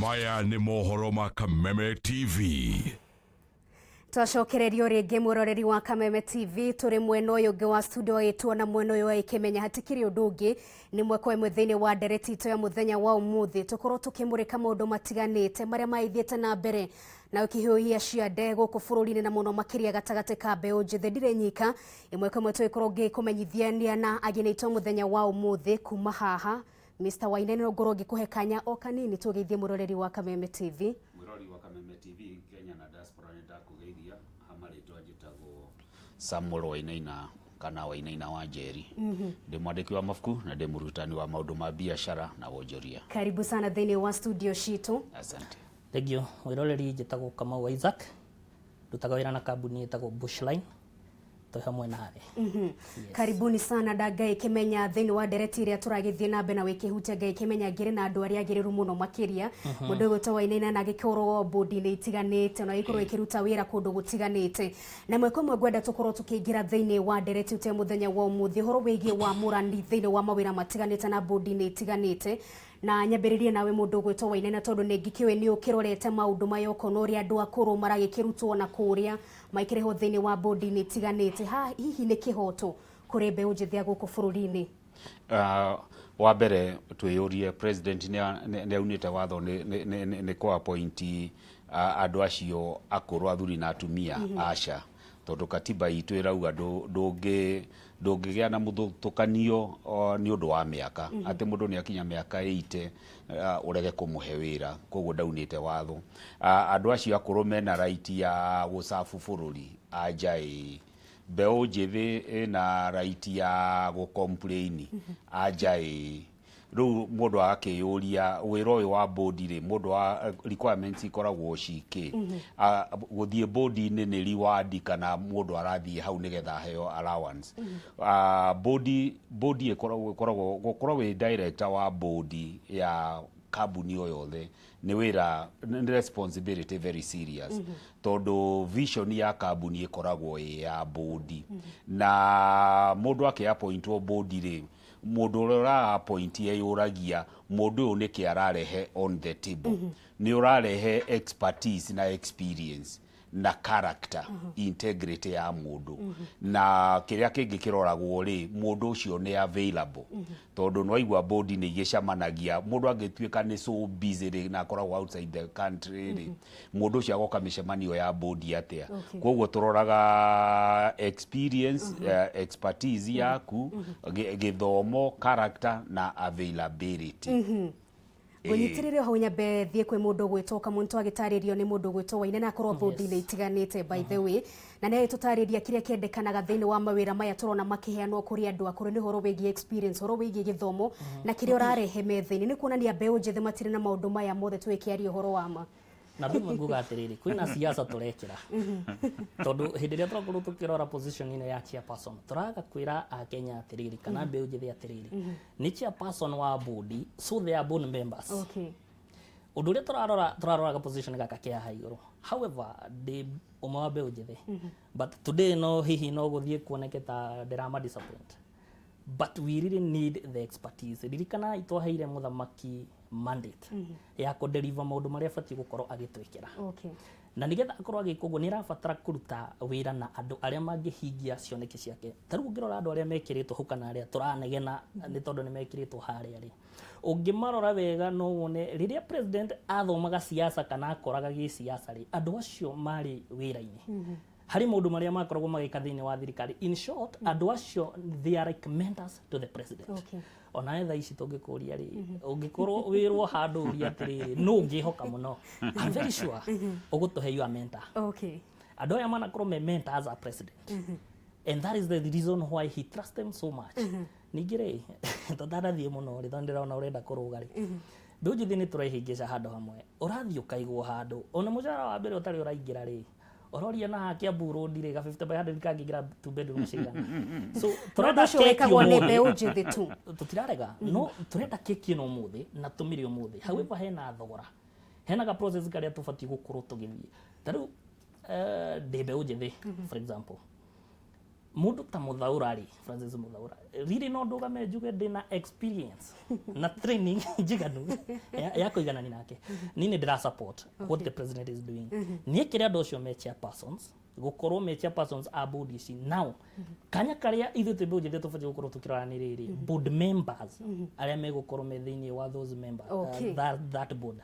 Maya nĩ mohoro ma Kameme TV. Twacokererio rĩngĩ mwĩroreri wa Kameme TV, tũrĩ mwena ũyũ ũngĩ wa studio agĩtuona mwena ũyũ agĩkĩmenya hatikĩrĩ ũndũ ũngĩ, nĩ ĩmwe kwa ĩmwe thĩinĩ wa ndereti itũ ya mũthenya wa ũmũthĩ tũkorwo tũkĩmũrĩka maũndũ matiganĩte marĩa magĩthiĩte na mbere na ũkĩhiũhia ciande gũkũ bũrũri-inĩ na mũno makĩria gatagatĩ ka mbeũ njĩthĩ. Ndirĩ nyika, ĩmwe kwa ĩmwe tũgĩkorwo ngĩkũmenyithania na ageni aitũ mũthenya wa ũmũthĩ. Kuma haha, Mr. Wainaina, no ngorwo ngĩkũhe kanya o kanini tũgeithie mũroreri wa Kameme TV. Mwĩrori wa Kameme TV Kenya na diaspora, nĩ ndakũgeithia. Ha marĩtwa njĩtagwo Samuel Wainaina kana Wainaina wa Njeri. Ndĩ mwandĩki wa mabuku na ndĩ mũrutani wa maũndũ ma biacara na wonjoria. Karibu sana thĩinĩ wa studio citũ. Asante. Thank you mwĩroreri. Njĩtagwo Kamau Isaac, ndutaga wĩra na kambuni ĩtagwo Bushline, twĩ hamwe nawe. Karibuni sana. Ndangai kimenya thĩinĩ wa ndereti ĩrĩa tũragĩthiĩ na mbere na wĩkĩhutia, Ngai kĩmenya ngĩrĩ na andũ arĩa agĩrĩru mũno makĩria, mũndũ ũgwĩtwo Wainaina na agĩkorwo bũndi-inĩ itiganĩte na agĩkorwo ĩkĩruta wĩra kũndũ gũtiganĩte, na ĩmwe kwa ĩmwe ngwenda tũkorwo tũkĩingĩra thĩinĩ wa ndereti ĩto ya mũthenya wa ũmũthĩ, ũhoro wĩgiĩ wa mũrani thĩinĩ wa mawĩra matiganĩte na bũndi-inĩ itiganĩte. Na nyambĩrĩrie nawe, mũndũ ũgwĩtwo Wainaina, tondũ nĩ ngĩkĩũĩ nĩ ũkĩrorete maũndũ maya, ũkona ũrĩa andũ akũrũ maragĩkĩrutwo na kũrĩa maikĩrĩhwo thĩinĩ wa bũndi-inĩ itiganĩte. Ha hihi nĩ kĩhoto kũrĩ mbeũ njĩthĩ ya gũkũ bũrũri-inĩ? Wa mbere twĩyũrie, president nĩ aunĩte watho nĩ kũ appoint andũ acio akũrũ, athuri na atumia? Aca, tondũ katiba itũ ĩrauga ndũngĩgĩa na mũthutũkanio nĩ ũndũ wa mĩaka, atĩ mũndũ nĩ akinya mĩaka 80 ũrege kũmũhe wĩra. Koguo ndaunĩte watho. Andũ acio akũrũ mena right ya gũcabu bũrũri? Anja ĩĩ. Mbeũ njĩthĩ ĩna right ya gũ-complain? Anja ĩĩ. Rĩu mũndũ agakĩyũria, wĩra ũyũ wa bodi rĩ, mũndũ wa requirements ikoragwo cikĩ gũthiĩ bodi-inĩ nĩ reward kana mũndũ arathiĩ hau nĩgetha aheo allowance? Bodi ĩkoragwo gũkorwo wĩ director wa bodi ya kambuni o yothe nĩ wĩra, nĩ responsibility very serious, tondũ vision ya kambuni ĩkoragwo ĩ ya bodi, na mũndũ akĩ-appointwo bodi rĩ, mũndũ ũrĩa ũra-appoint eyũragia, mũndũ ũyũ nĩkĩ ararehe on the table? Nĩ ũrarehe expertise na experience na character, integrity ya mũndũ, na kĩrĩa kĩngĩ kĩroragwo rĩ, mũndũ ũcio nĩ available, tondũ nĩwaigua bodi nĩ igĩcemanagia, mũndũ angĩtuĩka nĩ so busy rĩ, na akoragwo outside the country rĩ, mũndũ ũcio agoka mĩcemanio ya bodi atĩa? Koguo tũroraga experience, expertise yaku, gĩthomo, character na availability. Ngũnyitĩrĩre hau, nyambe thiĩ kwĩ mũndũ ũgwĩtwo Kamuntu, agĩtarĩrio nĩ mũndũ ũgwĩtwo Wainaina akorwo bũndi-inĩ itiganĩte, by the way, na nĩ agĩtũtarĩria kĩrĩa kĩendekanaga thĩinĩ wa mawĩra maya tũrona makĩheanwo kũrĩ andũ akũrũ, nĩ ũhoro wĩgiĩ experience, ũhoro wĩgiĩ gĩthomo na kĩrĩa ũrarehe metha-inĩ. Nĩ kuonania mbeũ njĩthĩ matirĩ na maũndũ maya mothe tũgĩkĩaria ũhoro wa ma. Na rĩmwe nguga atĩrĩrĩ, kwĩna siasa tũrekĩra, tondũ hĩndĩ ĩrĩa tũrakorwo tũkĩrora position ĩno ya chairperson, tũraga kwĩra akenya atĩrĩrĩ kana mbeũ njĩthĩ atĩrĩrĩ, nĩ chairperson wa board, so they are board members. Ũndũ ũrĩa tũrarora, tũraroraga position gaka ke haha igũrũ. However, ndĩ ũmwe wa mbeũ njĩthĩ, but today no hihi no gũthiĩ kuoneke ta ndĩrama disappoint, but we really need the expertise. Ririkana twaheire mũthamaki mandate ya kũ-deliver maũndũ marĩa abatiĩ gũkorwo agĩtwĩkĩra, na nĩgetha akorwo agĩka ũguo nĩ arabatara kũruta wĩra na andũ arĩa mangĩhingia cioneki ciake. Ta rĩu ũngĩrora andũ arĩa mekĩrĩtwo hau kana arĩa tũranegena nĩ tondũ nĩ mekĩrĩtwo harĩa rĩ, ũngĩmarora wega no wone rĩrĩa president athomaga siasa kana akoraga gĩsiasa rĩ, andũ acio marĩ wĩra-inĩ harĩ maũndũ marĩa makoragwo magĩka thĩinĩ wa thirikari. In short, andũ acio, they are like mentors to the president. Onawe thaa ici tũngĩkũria rĩ, ũngĩkorwo wĩrwo handũ ũria atĩrĩrĩ, nũ ũngĩhoka mũno, I'm very sure ũgũtũhe your mentor. Andũ aya manakorwo me mentor as a president, and that is the reason why he trusts them so much. Ningĩ rĩ, tũtanathiĩ mũno rĩ, tondũ ndĩrona ũrenda kũrũga rĩ, mbeũ njĩthĩ nĩ tũrehĩngĩca handũ hamwe, ũrathiĩ ũkaigwo handũ ona mũcara wa mbere ũtarĩ ũraingĩra rĩ, ũroria na hakia Kiambu Road rĩ, ga 50 by 100 kangĩingĩra two bedroom cigana? So Ũndũ ũcio keki wĩkagwo nĩ ũmũthĩ. Mbeũ njĩthĩ tu. Tũtirarega, no tũrenda keki ĩno ũmũthĩ na tũmĩrĩe ũmũthĩ. However, hena thogora, hena ga process karĩa tũbatiĩ gũkorwo tũgĩthiĩ. Ta rĩu ndĩ mbeũ njĩthĩ, for example. Mundu ta Muthaura ri, Francis Muthaura riri, no ndugame njuge ndina experience na training njiganu ya kuiganani nake. Ni nĩ ndĩra support what the president is doing. Niĩ kĩrĩa andũ acio me chairpersons, gukorwo me chairpersons a board ici now, kanya karia ithuĩ twĩ mbeũ njĩthĩ tũbatiĩ gũkorwo tũkĩrora nĩ rĩrĩ, board members arĩa megũkorwo me thĩinĩ wa those members, that board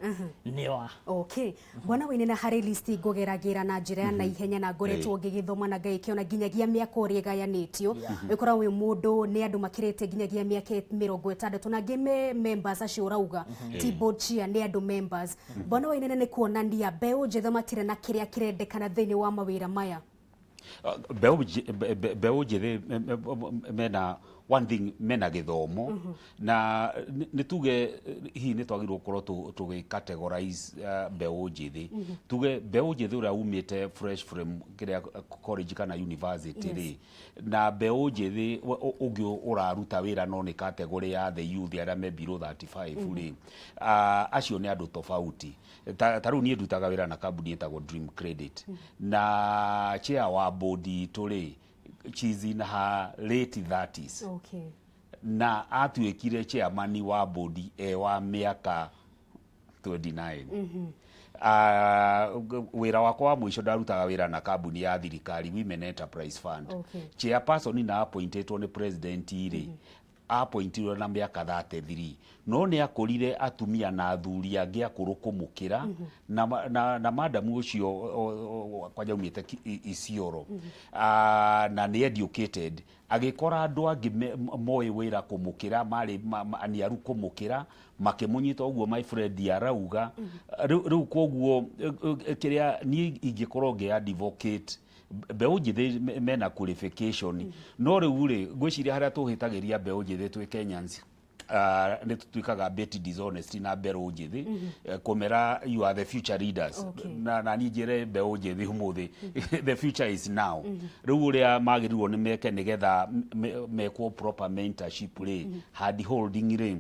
nĩo a. Okay, bwana Wainaina, harĩ list ngũgeragĩra na njĩra ya naihenya na ngoretwo ngĩgĩthoma na ngagĩkĩona nginyagia mĩaka ũrĩa ĩgayanĩtio. Ĩkoragwo wĩ mũndũ nĩ andũ makĩrĩte nginyagia mĩaka 60 na angĩ me members acio ũrauga ti board chair, nĩ andũ members. Bwana Wainaina, nĩ kuonania mbeũ njĩthĩ matirĩ na kĩrĩa kĩrendekana thĩinĩ wa mawĩra maya? Mbeũ njĩthĩ mena one thing, mena gĩthomo, na nĩ tuge hihi nĩ twagĩrĩirwo gũkorwo tũgĩ categorize mbeũ njĩthĩ. Tuge mbeũ njĩthĩ ũrĩa umĩte fresh from kĩrĩa college kana university rĩ, na mbeũ njĩthĩ ũngĩ ũraruta wĩra, no nĩ category ya the youth arĩa me below 35 rĩ, acio nĩ andũ tofauti. Ta rĩu niĩ ndutaga wĩra na kambuni ĩtagwo Dream Credit, na chair wa board itũ rĩ, she's in her late 30s. Na atuĩkire chairman wa board e wa mĩaka 29. Wĩra wakwa wa mũico ndarutaga wĩra na kambuni ya thirikari, Women Enterprise Fund. Chairperson na appointĩtwo nĩ president rĩ, appointirwo na mĩaka 33, no nĩ akũrire atumia na athuri angĩ akũrũ kũmũkĩra. Na madamu ũcio kwanja aumĩte Isiolo. Na nĩ educated, agĩkora andũ angĩ moĩ wĩra kũmũkĩra, marĩ aniaru kũmũkĩra, makĩmũnyita ũguo my friend arauga. Rĩu koguo kĩrĩa niĩ ingĩkorwo ngĩ advocate, mbeũ njĩthĩ mena qualification, no rĩu rĩ, ngwĩciria harĩa tũhĩtagĩria mbeũ njĩthĩ twĩ Kenyans, nĩ tũtuĩkaga bit dishonest na mbeũ njĩthĩ, kũmera you are the future leaders. Na niĩ njĩre mbeũ njĩthĩ ũmũthĩ, the future is now. Rĩu ũrĩa magĩrĩirwo nĩ meke nĩgetha mekwo proper mentorship rĩ, hand holding rĩ,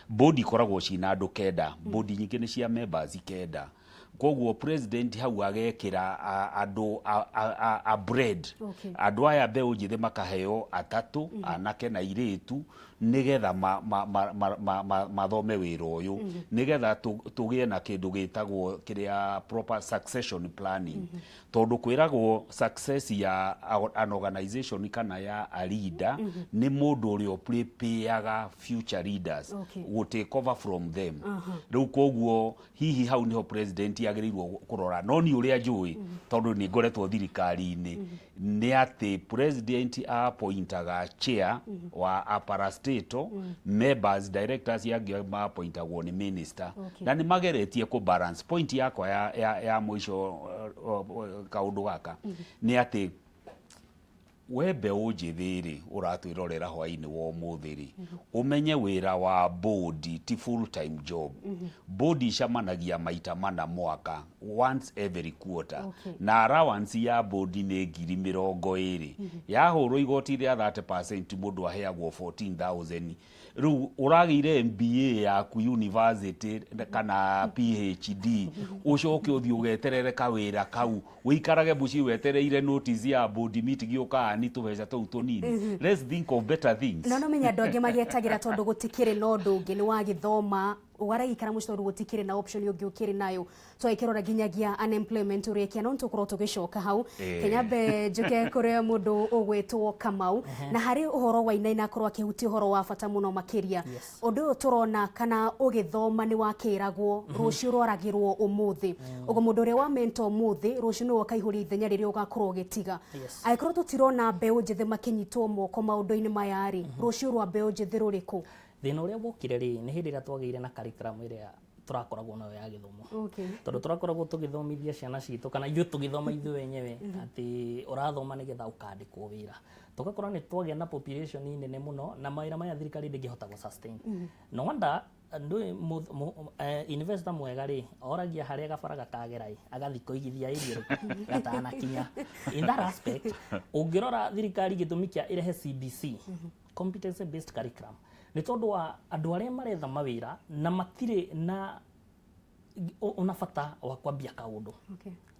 board ikoragwo cina andũ 9, board nyingĩ nĩ cia members 9. Koguo president hau agekĩra andũ a bread, andũ aya mbeũ njĩthĩ makaheo atatũ, anake na airĩtu, nĩgetha mathome wĩra ũyũ, nĩgetha tũgĩe na kĩndũ gĩtagwo kĩrĩa proper succession planning, tondũ kwĩragwo success ya an organization kana ya a leader nĩ mũndũ ũrĩa ũprepareaga future leaders gũ take over from them. Rĩu koguo hihi hau niho president agĩrĩirwo kũrora. No niĩ ũrĩa njũĩ, tondũ nĩ ngoretwo thirikari-inĩ, nĩ atĩ president appointaga chair wa a parastatal, members, directors angĩ maappointagwo nĩ minister. Na nĩ mageretie kũ balance. Point yakwa ya mũico, kaũndũ gaka nĩ atĩ we mbeũ njĩthĩ rĩ, ũratwĩrorera hwainĩ wa ũmũthĩ rĩ, ũmenye wĩra wa board ti full time job. Board icemanagia maita mana mwaka, once every quarter. Na allowance ya board nĩ 20,000. Yahũrwo igoti rĩa 30%, mũndũ aheagwo 14,000. Rĩu ũragĩire MBA yaku university kana PhD, ũcoke ũthiĩ ũgeterere kawĩra kau, ũikarage mũciĩ wetereire notice ya board meeting ũkaani tũbeca tũu tũnini. Let's think of better things. No menya andũ angĩ magĩetagĩra tondũ gũtikĩrĩ na ũndũ ũngĩ, nĩ wagĩthoma ũgaraikara mũciĩ tondũ gũtikĩrĩ na option ũngĩ ũkĩrĩ nayo. Twagĩkĩrora nginyagia unemployment ũrĩa ĩkĩa, no nĩtũkorwo tũgĩcoka hau. Kenyambe njũke kũrĩ mũndũ ũgwĩtwo Kamau, na harĩ ũhoro wa Wainaina akorwo akĩhutia ũhoro wa bata mũno makĩria. Ũndũ ũyũ tũrona kana ũgĩthoma nĩ wakĩragwo rũciũ rwaragĩrwo ũmũthĩ, ũguo mũndũ ũrĩa wa mentor ũmũthĩ, rũciũ nĩwe ũkaihũria ithenya rĩrĩa ũgakorwo ũgĩtiga. Angĩkorwo tũtirona mbeũ njĩthĩ makĩnyitwo moko maũndũ-inĩ maya rĩ, rũciũ rwa mbeũ njĩthĩ rũrĩkũ? Thĩna ũrĩa wokire rĩ, nĩ hĩndĩ ĩrĩa twagĩire na curriculum ĩrĩa tũrakoragwo nayo ya gĩthomo, tondũ tũrakoragwo tũgĩthomithia ciana citũ, kana ithuĩ tũgĩthoma ithuĩ wenyewe, atĩ ũrathoma nĩgetha ũkandĩkwo wĩra. Tũgakora nĩ twagĩa na population nene mũno na mawĩra maya thirikari ndĩngĩhota gũ sustain. No wonder ndũĩ investor mwega rĩ, oragia harĩa gabara gakagera ĩ, agathiĩ kũigithia area ĩrĩkũ gatanakinya. In that aspect, ũngĩrora thirikari, gĩtũmi kĩa ĩrehe CBC, competency based curriculum, nĩ tondũ wa andũ arĩa maretha mawĩra na matirĩ na ona bata wa kwambia kaũndũ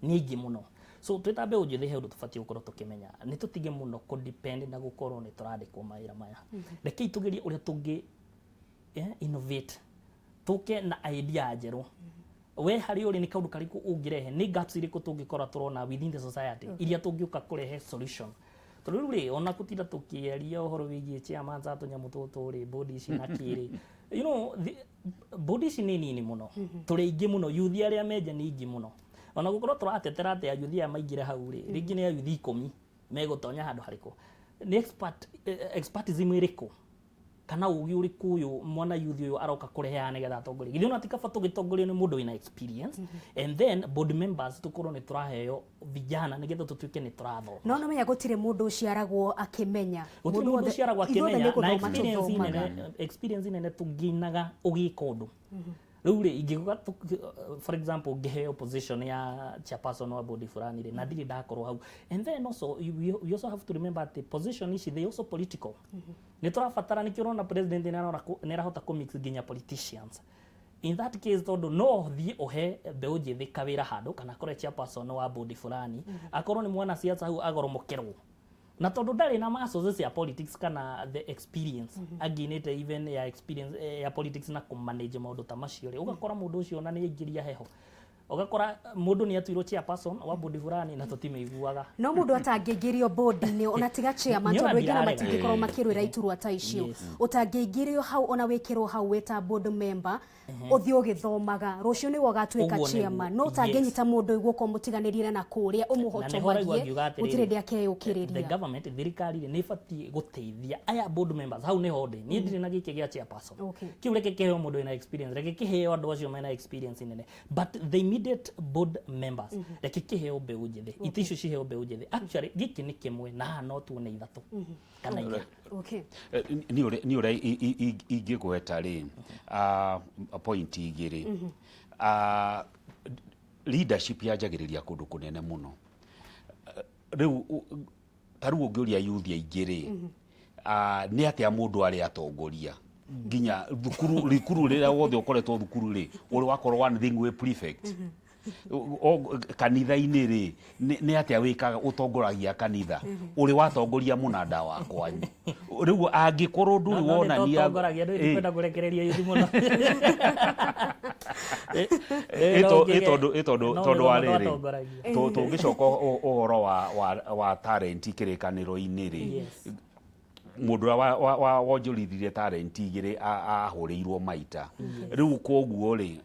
nĩ aingĩ mũno. So twĩ ta mbeũ njĩthĩ, he ũndũ tũbatiĩ gũkorwo tũkĩmenya, nĩ tũtige mũno kũ depend na gũkorwo nĩ tũrandĩkwo mawĩra maya. Rekei tũgerie ũrĩa tũngĩ innovate, tũke na idea njerũ. We harĩ ũrĩ, nĩ kaũndũ karĩkũ ũngĩrehe? Nĩ gaps irĩkũ tũngĩkorwo tũrona within the society iria tũngĩũka kũrehe solution? Tondũ rĩu rĩ, ona gũtinda tũkĩaria ũhoro wĩgiĩ chairman a tũnyamũ tũtũ rĩ, board ici na kĩrĩ, board ici nĩ nini mũno, tũrĩ aingĩ mũno, youth arĩa menja nĩ aingĩ mũno. Ona gũkorwo tũratetera atĩ ayuthi aya maingĩre hau rĩ, rĩngĩ nĩ ayuthi 10 megũtonya handũ harĩkũ? Nĩ expertism ĩrĩkũ kana ũgĩ ũrĩkũ ũyũ mwana youth ũyũ aroka kũrehe haha nĩgetha atongorie? Githĩ ona ti kaba tũgĩtongorio nĩ mũndũ wĩna experience, and then board members tũkorwo nĩ tũraheo vijana nĩgetha tũtuĩke nĩ tũrathoma? No nĩmenya gũtirĩ mũndũ ũciaragwo akĩmenya. Gũtirĩ mũndũ ũciaragwo ithuothe akĩmenya nĩ na gũthoma experience tũthomaga. nene, experience nene tũngĩinaga ũgĩka ũndũ. Rĩu rĩ, ingĩuga for example, ngĩheo position ya chairperson wa body fulani rĩ, na ndirĩ ndakorwo hau. And then also we also have to remember atĩ position ici, they also political. Nĩ tũrabatara, nĩkĩo ũrona president nĩ arahota kũ mix nginya politicians in that case, tondũ no thiĩ ũhe mbeũ njĩthĩ kawĩra handũ kana akorwo chairperson wa body fulani, akorwo nĩ mwana siasa hau agoromokerwo, na tondũ ndarĩ na muscles cia politics kana the experience anginĩte, even ya experience ya politics na kũmanage maũndũ ta macio rĩ, ũgakora mũndũ ũcio ona nĩ aingĩria heho, ũgakora mũndũ nĩ atuirwo chairperson wa body fulani na tũtimĩiguaga. No mũndũ atangĩingĩrio board-inĩ, ona tiga chairman, Nĩ ona tondũ aingĩ na ndirarega. matingĩkorwo makĩrũĩra iturwa ta icio, ũtangĩingĩrio hau, ona wĩkĩrwo hau wĩ ta board member, ũthiĩ ũgĩthomaga, rũciũ nĩwe ũgatuĩka Ũguo nĩguo. chairman. No ũtangĩnyita mũndũ guoko mũtiganĩrie na kũrĩa Na nĩho ũraigua ũmũhotomagie, ngiuga atĩrĩrĩ, gũtirĩ hĩndĩ the akeyũkĩrĩria. government, thirikari rĩ, nĩ ĩbatiĩ gũteithia aya board members. Hau nĩho ndĩ niĩ, ndirĩ na gĩkĩ gĩa chairperson. Kĩu reke kĩheo mũndũ wĩna experience, reke kĩheo andũ acio mena experience nene, but the immediate board members, reke kĩheo mbeũ njĩthĩ, itĩ icio ciheo mbeũ njĩthĩ. Actually, gĩkĩ nĩ kĩmwe na haha no tuone ithatũ kana inya. Nĩ ũrĩa ingĩgweta rĩ, point igĩrĩ. Leadership yanjagĩrĩria kũndũ kũnene mũno. Rĩu ta rĩu ũngĩũria youth aingĩ rĩ, nĩ atĩa mũndũ arĩ atongoria nginya thukuru, thukuru rĩrĩa wothe ũkoretwo thukuru rĩ, ũrĩ wakorwo one thing wĩ prefect. Kanitha-inĩ rĩ, nĩ atĩa wĩkaga ũtongoragia kanitha? Ũrĩ watongoria mũnanda wa kwanyu? Rĩu angĩkorwo ndũrĩ No, no, nĩ wonania tũtongoragia ndũĩ, ndikwenda kũrekereria youth mũno. Ĩ tondũ No tondũ wa mĩgomo rĩrĩ, twatongoragia. Tũngĩcoka ũhoro wa talent kĩrĩkanĩro-inĩ rĩ, mũndũ ũrĩa wonjorithirie talent 2 ahũrĩirwo maita. Rĩu koguo rĩ,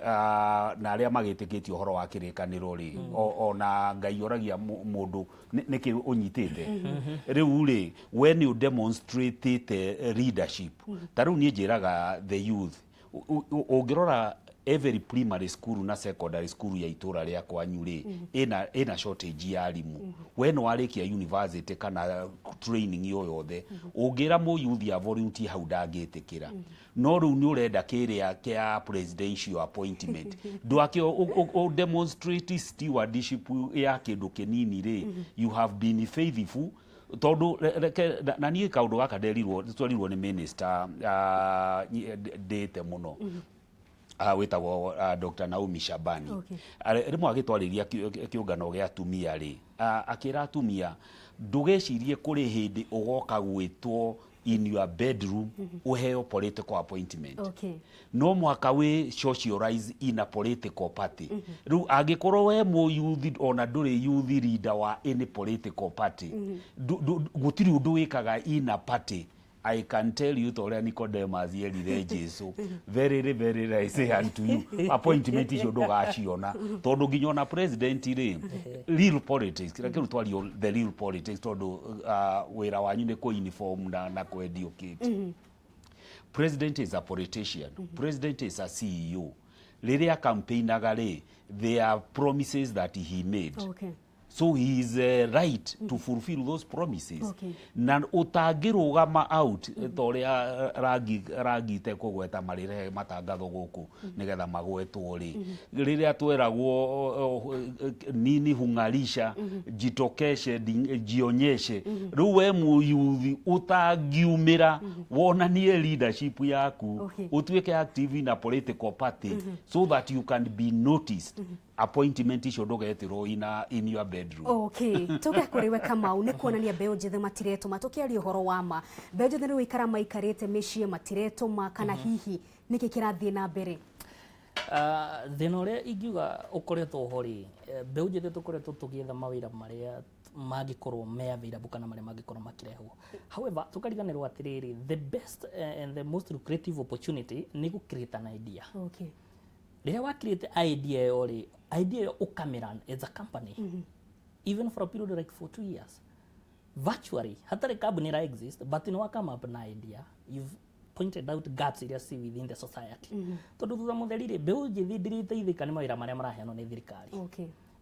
na arĩa magĩtĩkĩtie ũhoro wa kĩrĩkanĩro rĩ, ona Ngai oragia mũndũ nĩkĩ ũnyitĩte. Rĩu rĩ, we nĩ ũdemonstratĩte leadership. Ta rĩu niĩ njĩraga the youth, ũngĩrora every primary school na secondary school ya itũra rĩa kwanyu rĩ, ĩna shortage ya arimũ. We nĩ warĩkia university kana training o yothe, ũngĩra mũyuthi a volunteer hau, ndangĩtĩkĩra. No rĩu nĩ ũrenda kĩrĩa kĩa presidential appointment, ndwake ũ demonstrate stewardship ya kĩndũ kĩnini rĩ, you have been faithful. Tondũ reke na niĩ kaũndũ gaka nderirwo, twerirwo nĩ minister ndĩte mũno, wĩtagwo Dr. Naomi Shabani. Rĩmwe agĩtwarĩria kĩũngano gĩa atumia rĩ, akĩra atumia, ndũgecirie kũrĩ hĩndĩ ũgoka gwĩtwo in your bedroom ũheo political appointment. No mũhaka wĩ socialize in a political party. Rĩu angĩkorwo we mũyuthi ona ndũrĩ youth leader wa any political party, gũtirĩ ũndũ wĩkaga in a party, I can tell you, ta ũrĩa Nicodemus erire Jesu, "Verily, verily, I say unto you," appointment icio ndũgaciona, tondũ nginya ona president rĩ, real politics, reke rĩu twarie the real politics, tondũ wĩra wanyu nĩ kũ-inform na kũ-educate. President is a politician. President is a CEO. Rĩrĩa campaignaga rĩ, there are promises that he made. So he is right to fulfill those promises. Na ũtangĩrũgama out ta ũrĩa rangi rangi itekũgweta marĩrehe matangatho gũkũ nĩgetha magwetwo rĩ, rĩrĩa tweragwo nini hung'arisha, jitokeshe, jionyeshe, rĩu we mũyuthi ũtangiumĩra wonanie leadership yaku, ũtuĩke active in a political party so that you can be noticed. Appointment icio ndũgetĩrwo in your bedroom. Okay, tuge kũrĩ we Kamau, nĩ kuonania mbeũ njĩthĩ matiretũma. Tũkĩaria ũhoro wa ma, mbeũ njĩthĩ nĩ gũikara maikarĩte mĩciĩ matiretũma, kana hihi nĩkĩ kĩrathiĩ na mbere? Thĩna ũrĩa ingiuga ũkoretwo ho rĩ, mbeũ njĩthĩ tũkoretwo tũgĩetha mawĩra marĩa mangĩkorwo me available kana marĩa mangĩkorwo makĩrehwo. However, tũkariganĩrwo atĩrĩrĩ, the best and the most lucrative opportunity nĩ gũ create an idea. Rĩrĩa wa create idea ĩyo rĩ, idea ĩyo ũkamĩrun as a company, even for a period like for 2 years virtually hatarĩ kambuni ĩra exist, but nĩ wa come up na idea, you've pointed out gaps iria ci within the society. Tondũ thutha mũtheri rĩ, mbeũ njĩthĩ ndĩrĩteithĩka nĩ mawĩra marĩa maraheanwo nĩ thirikari.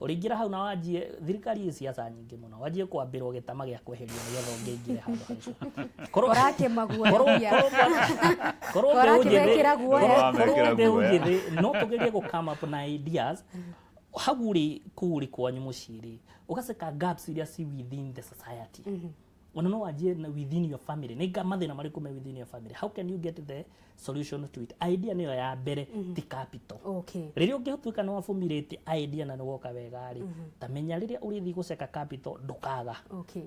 Ũrĩingĩra hau na wanjie thirikari ĩ ciaca nyingĩ mũno, wanjie kwambĩrwo gĩtama gĩa kweherio nĩgetha ũngĩingĩre handũ hau. Ũrakĩmaguoya. Korwo mbeũ njĩthĩ Ũrakĩmekĩra guoya. korwo mbeũ Guoya. njĩthĩ no tũgerie gũ come up na ideas hau rĩ, kũu rĩ kwanyu mũciĩ rĩ, ũgaceka gaps iria ci within the society. Ona no wanjie na within your family, nĩ mathĩna marĩkũ me within your family, how can you get the solution to it? Idea nĩyo ya mbere, ti capital. Rĩrĩa ũngĩtuĩka nĩ wabũmirĩte idea na nĩ woka wega rĩ, ta menya rĩrĩa ũrĩthiĩ gũceka capital ndũkaga.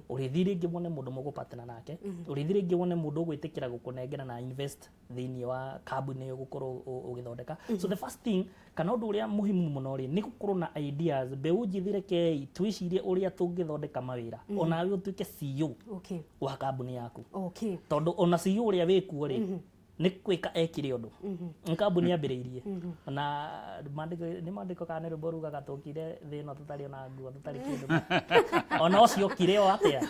Ũrĩthiĩ rĩngĩ wone mũndũ mũgũpatana nake, ũrĩthiĩ rĩngĩ wone mũndũ ũgwĩtĩkĩra gũkũnengera na invest thĩinĩ wa kambuni ĩyo gũkorwo ũgĩthondeka. So the first thing, kana ũndũ ũrĩa muhimu mũno rĩ, nĩ gũkorwo na ideas. Mbeũ njĩthĩ, rekei twĩcirie ũrĩa tũngĩthondeka mawĩra. Onawe ũtuĩke CEO wa kambuni yaku, tondũ ona CEO ũrĩa wĩkuo rĩ, nĩ gwĩka ekire ũndũ, nĩ kambuni yambĩrĩirie na mandĩko, nĩ mandĩko kana nĩ rwĩmbo rugaga tũkire thĩ ĩno tũtarĩ ona nguo, tũtarĩ kĩndũ, ona ũcio okire o atĩa?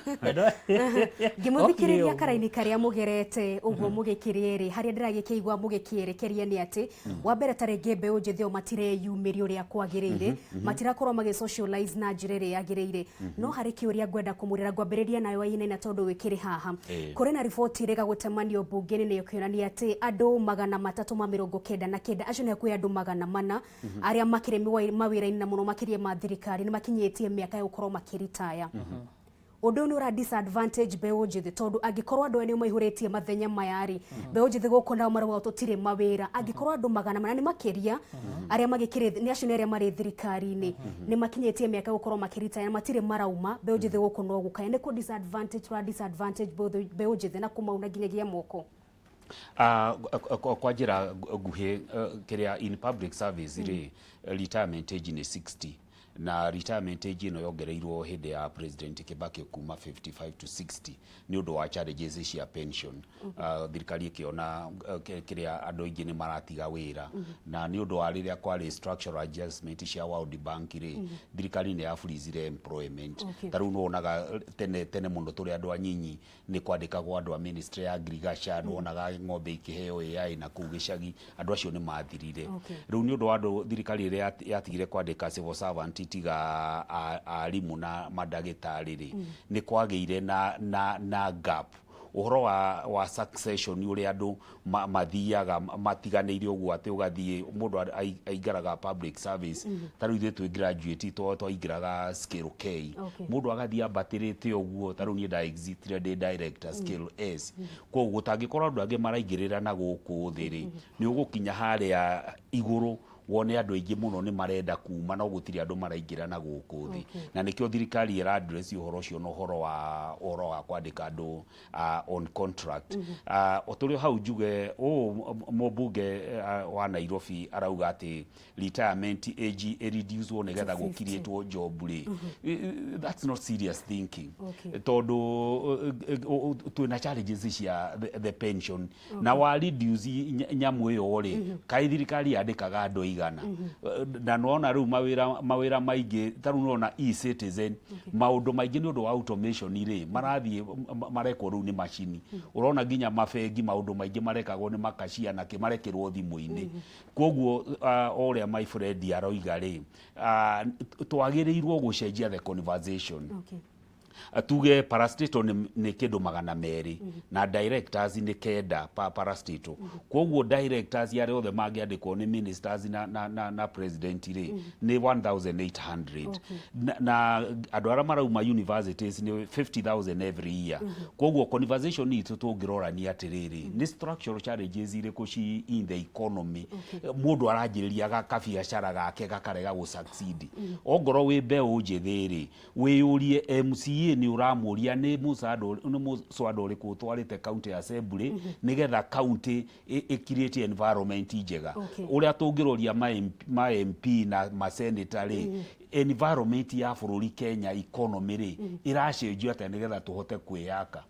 Ngĩmũthikĩrĩria karaini karĩa mũgerete ũguo mũgĩkĩrĩe rĩ, harĩa ndĩragĩkĩigua mũgĩkĩerekeria nĩ atĩ wa mbere, ta rĩngĩ mbeũ njĩthĩ o matireyumĩria ũrĩa kwagĩrĩire, matirakorwo magĩ socialize na njĩra ĩrĩa yagĩrĩire. No harĩ kĩũria ngwenda kũmũrĩra, ngwambĩrĩria nayo Wainaina, tondũ wĩkĩrĩ haha. Kũrĩ na riboti ĩrĩga gũtemanio mbunge-inĩ nĩ ĩkĩonania atĩ andũ 399, acio nĩ hakuhĩ andũ 400 arĩa makĩrĩ mawĩra-inĩ na mũno makĩria ma thirikari, nĩ makinyĩtie mĩaka ya gũkorwo makĩritaya. Ũndũ ũyũ nĩ ũra disadvantage mbeũ njĩthĩ, tondũ angĩkorwo andũ aya nĩo maihũrĩtie mathenya maya rĩ, mbeũ njĩthĩ gũkũ nao marauga tũtirĩ mawĩra. Angĩkorwo andũ 400 nĩ makĩria arĩa magĩkĩrĩ nĩ acio nĩ arĩa marĩ thirikari-inĩ nĩ makinyĩtie mĩaka ya gũkorwo makĩritaya na matirĩ marauma, mbeũ njĩthĩ gũkũ no gũkaya. Nĩ kũ disadvantage tũra disadvantage mbeũ njĩthĩ na kũmauna nginyagia moko? Kwa njĩra nguhĩ, kĩrĩa in public service rĩ, retirement age nĩ 60, na retirement age ĩno yongereirwo hĩndĩ ya President Kibaki kuma 55 to 60 nĩ ũndũ wa challenges cia pension. Thirikari ĩkĩona kĩrĩa andũ aingĩ nĩ maratiga wĩra, na nĩ ũndũ wa rĩrĩa kwarĩ structural adjustment cia World Bank rĩ, thirikari nĩ ya freezire employment. Ta rĩu nĩwonaga tene tene mũno tũrĩ andũ anyinyi nĩ kwandĩkagwo andũ a ministry ya agriculture, nĩwonaga ng'ombe ikĩheo AI na kũu gĩcagi, andũ acio nĩ mathirire. Rĩu nĩ ũndũ wa andũ thirikari ĩrĩa yatigire kwandĩka civil servant tiga arimũ na mandagĩtarĩ rĩ, nĩ kwagĩire na gap ũhoro wa succession, ũrĩa andũ mathiaga matiganĩire ũguo, atĩ ũgathiĩ mũndũ aingĩraga public service, ta rĩu ithuĩ twĩ graduate twaingĩraga scale K. Mũndũ agathiĩ ambatĩrĩte ũguo, ta rĩu niĩ nda exitire ndĩ director scale S. Koguo gũtangĩkorwo andũ angĩ maraingĩrĩra na gũkũ thĩ rĩ, nĩ ũgũkinya harĩa igũrũ wone andũ aingĩ mũno nĩ marenda kuma, no gũtirĩ andũ maraingĩra na gũkũ thĩ. Na nĩkĩo thirikari ĩra address ũhoro ũcio na ũhoro wa kwandĩka andũ on contract. O tũrĩ o hau, njuge ũũ, mũmbunge wa Nairobi arauga atĩ retirement age ĩreducwo nĩgetha To 50. gũkirĩtwo job rĩ, that's not serious thinking, tondũ twĩna challenges cia the pension, na wa reduce nyamũ ĩyo rĩ, kaĩ thirikari yandĩkaga andũ aigana? Na nona rĩu mawĩra maingĩ, ta rĩu nona e-Citizen, maũndũ maingĩ nĩ ũndũ wa automation rĩ, marathiĩ marekwo rĩu nĩ macini. Ũrona nginya mabengi maũndũ maingĩ marekagwo nĩ makashia na kĩ marekĩrwo thimũ-inĩ. Koguo o ũrĩa my friend aroiga rĩ, twagĩrĩirwo gũcenjia the conversation. Tuge parastatal nĩ kĩndũ 200 na directors nĩ 9 pa parastatal. Koguo directors arĩa othe mangĩandĩkwo nĩ ministers na president rĩ, nĩ 1800, na andũ arĩa marauma universities nĩ 50,000 every year. Koguo conversation itũ tũngĩrora nĩ atĩrĩrĩ, nĩ structural challenges irĩkũ ci in the economy mũndũ aranjĩrĩria kabiacara gake gakarega gũ succeed? Ongorwo wĩ mbeũ njĩthĩ rĩ, wĩyũrie MCA nĩ ũramũria nĩ mũswada ũrĩkũ ũtwarĩte county assembly nĩgetha county ĩ create environment njega. Ũrĩa tũngĩroria ma MP na ma senator rĩ, environment ya bũrũri Kenya, economy rĩ, ĩracenjio atĩa nĩgetha tũhote kwĩyaka?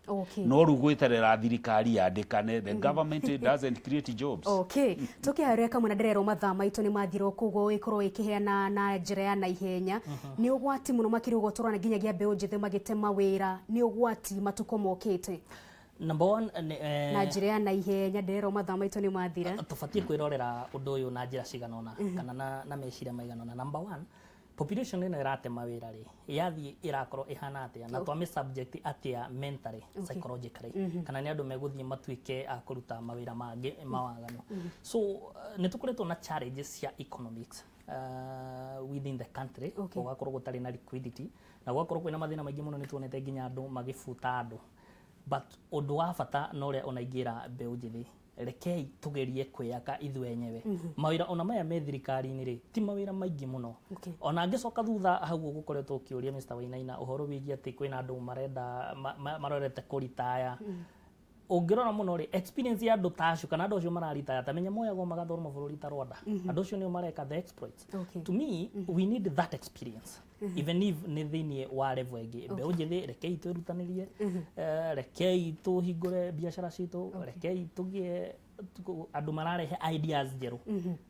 No rĩu gwĩterera thirikari yandĩkane, the government doesn't create jobs. Okay, tukiharĩria kamwe na ndĩrerwo mathaa maitũ nĩ mathira, koguo ĩkorwo ĩkĩheana na njĩra ya naihenya. Nĩ ũgwati mũno makĩria ũguo tũrona nginyagia mbeũ njĩthĩ magĩtema wĩra, nĩ ũgwati matukũ mokĩte? Number one nĩ, Na njĩra ya naihenya, ndĩrerwo mathaa maitũ nĩ mathira. Tũbatiĩ kwĩrorera ũndũ ũyũ na njĩra cigana ũna kana na meciria maigana ũna. Number one, population ĩno ĩratema wĩra rĩ, yathiĩ ĩrakorwo ĩhana atĩa na twamĩ subject atĩa mentally, psychologically, kana nĩ andũ megũthiĩ matuĩke a kũruta mawĩra mangĩ mawaganu? So nĩ tũkoretwo na challenges cia economics within the country. Gũgakorwo gũtarĩ na liquidity na gũgakorwo kwĩna mathĩna maingĩ mũno. Nĩ tuonete nginya andũ magĩbuta andũ, but ũndũ wa bata na ũrĩa ona ingĩra mbeũ njĩthĩ, rekei tugerie kwĩyaka ithuĩ enyewe. Mawĩra ona maya me thirikari-inĩ rĩ, ti mawĩra maingĩ mũno. Ona ngĩcoka thutha hau ũgũkoretwo ũkĩũria Mr. Wainaina ũhoro wĩgiĩ atĩ kwĩna andũ marenda marorete kũritaya, ũngĩrora mũno rĩ, experience ya andũ ta acio kana andũ acio mararitaya, ta menya moyagwo magatwarwo mabũrũri ta Rwanda, andũ acio nĩo mareka the exploits. To me, we need that experience even if nĩ thĩinĩ wa level ĩngĩ. Mbeũ njĩthĩ, rekei twĩrutanĩrie, rekei tũhingũre biacara citũ, rekei tũgĩe andũ mararehe ideas njerũ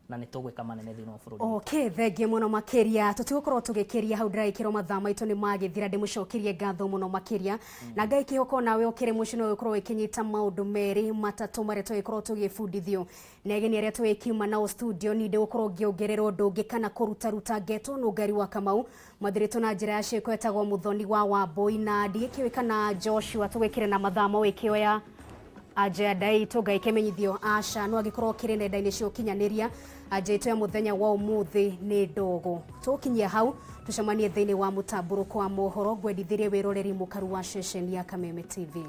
na nĩ tũgwĩka manene thĩinĩ wa bũrũri. Okay, thengiũ mũno makĩria. Tũtigũkorwo tũgĩkĩria hau, ndĩragĩkĩrwo mathaa maitũ nĩ magĩthira. Ndĩmũcokerie ngatho mũno makĩria na Ngai kĩhoko nawe ũkĩrĩ mũciĩ no ũkorwo ũkĩnyita maũndũ merĩ matatũ marĩa tũgĩkorwo tũgĩbundithio nĩ ageni arĩa tũgĩkiuma nao studio. Ni ndĩgũkorwo ngĩongerera ũndũ ũngĩ kana kũrutaruta ngetwo nũngari wa Kamau mathirĩtwo na njĩra ya ciĩko etagwo Mũthoni wa Wambui na ndigĩkĩũĩ kana Joshua tũgĩkĩre na mathaa mau ĩkĩoya agenda itũ. Ngai kĩmenyithio aca no angĩkorwo kĩrĩ nenda-inĩ cia ũkinyanĩria. Anja itũ ya mũthenya wa ũmũthĩ nĩ ndogo. Tũkinyia hau, tũcemanie thĩinĩ wa mũtambũrũko wa mohoro. Ngwendithĩrie wĩroreri mũkaru wa ceceni ya Kameme TV.